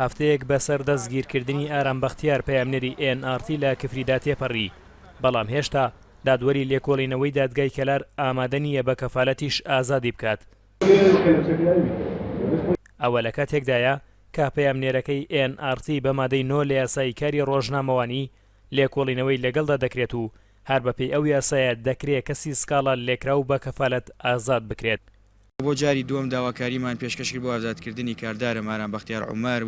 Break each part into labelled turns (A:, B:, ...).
A: هەفتەیەک بەسەر دەستگیرکردنی ئارام بەختیار پەیامنێری ئێن ئاڕ تی لە کفریدا تێپەڕی، بەڵام هێشتا دادوەری لێکۆڵینەوەی دادگای کەلار ئامادە نییە بە کەفالەتیش ئازادی بکات. ئەوە لە کاتێکدایە کە پەیامنێرەکەی ئێن ئاڕ تی بە مادەی نۆ لە یاسای کاری ڕۆژنامەوانی لێکۆڵینەوەی لەگەڵدا دەکرێت و هەر بەپێی ئەو یاسایە دەکرێ کەسی سکاڵا لێکراو بە کەفالەت ئازاد بکرێت.
B: بۆ جاری دووەم داواکاریمان پێشکەش کرد بۆ ئازادکردنی کاردارم ئارام بەختیار عومەر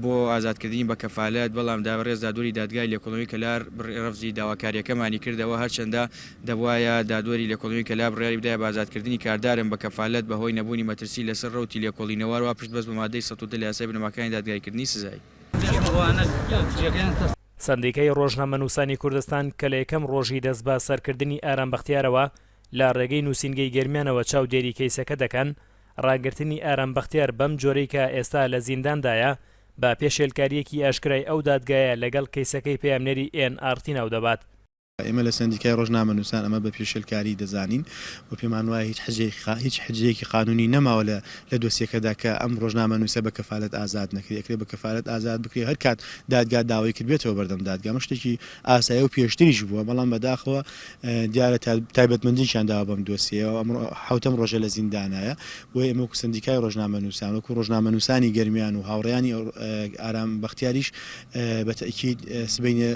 B: بۆ ئازادکردنی بە کەفالەت، بەڵام بەڕێز دادوەری دادگای لێکۆڵینەوەی کەلار رەفزی داواکارییەکەمانی کردەوە، هەرچەندە دەبوایە دادوەری لێکۆڵینەوەی کەلار بڕیاری بدایە بە ئازادکردنی کاردارم بە کەفالەت بەهۆی نەبوونی مەترسی لەسەر رەوتی لێکۆڵینەوە، هەروەها پشتبەست بە مادەی 110 لە یاسای بنەماکانی دادگاییکردنی سزایی.
A: سەندیکای ڕۆژنامەنووسانی کوردستان کە لە یەکەم ڕۆژی دەستبەسەرکردنی ئارام بەختیارەوە لە ڕێگەی نووسینگەی گەرمیانەوە چاودێری کەیسەکە دەکەن، ڕاگرتنی ئارام بەختیار بەم جۆرەی کە ئێستا لە زینداندایە بە پێشێلکارییەکی ئاشکرای ئەو دادگایە لەگەڵ کەیسەکەی پەیامنێری ئێن ئاڕ تی ناودەبات.
C: ئێمە لە سەندیکای ڕۆژنامەنووسان ئەمە بە پێشێلکاری دەزانین و پێمان وایە هیچ هیچ حجەیەکی قانونی نەماوە لە لە دۆسیەکەدا کە ئەم ڕۆژنامەنووسە بە کەفالەت ئازاد نەکرێ ئەکرێ بە کەفالەت ئازاد بکرێ هەر کات دادگا داوای کرد بێتەوە بەردەم دادگا ئەمە شتێکی ئاسایە و پێشتریش بووە بەڵام بەداخەوە دیارە تایبەتمەندییەکیان داوە بەم دۆسیەیە و ئەمڕۆ حەوتەم ڕۆژە لە زیندانایە بۆیە ئێمە وەکو سەندیکای ڕۆژنامەنووسان وەکو ڕۆژنامەنووسانی گەرمیان و هاوڕێیانی ئارام بەختیاریش بە تەئکید سبەینێ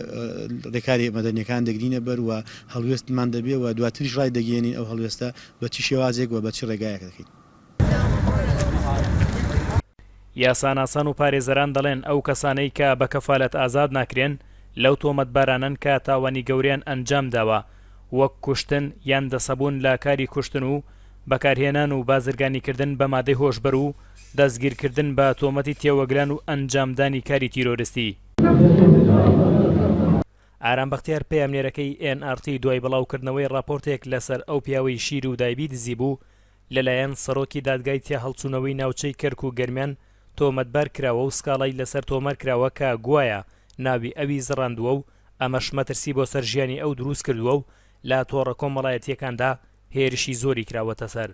C: ڕێکاری مەدەنیەکان دەگرینە بەر و هەڵوێستمان دەبێ و دواتریش ڕایدەگەیەنین ئەو هەڵوێستە بە چ شێوازێک و بە چ ڕێگایەک دەکەین.
A: یاساناسان و پارێزەران دەڵێن ئەو کەسانەی کە بە کەفالەت ئازاد ناکرێن لەو تۆمەتبارانەن کە تاوانی گەورەیان ئەنجامداوە وەک کوشتن یان دەسەبوون لە کاری کوشتن و بەکارهێنان و بازرگانیکردن بە مادەی هۆشبەر و دەستگیرکردن بە تۆمەتی تێوەگلان و ئەنجامدانی کاری تیرۆرستی. ئارام بەختیار پەیامنێرەکەی ئێن ئاڕ تی دوای بڵاوکردنەوەی ڕاپۆرتێک لەسەر ئەو پیاوەی شیر و دایبی دزیبوو لەلایەن سەرۆکی دادگای تێهەڵچوونەوەی ناوچەی کەرکوک گەرمیان تۆمەتبار کراوە و سکاڵای لەسەر تۆمار کراوە کە گوایە ناوی ئەوی زڕاندووە و ئەمەش مەترسی بۆ سەر ژیانی ئەو دروست کردووە و لە تۆڕە کۆمەڵایەتییەکاندا هێرشی زۆری کراوەتە سەر.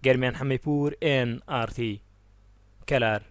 A: گەرمیان حەمەیپوور، ئێن ئاڕ تی، کەلار.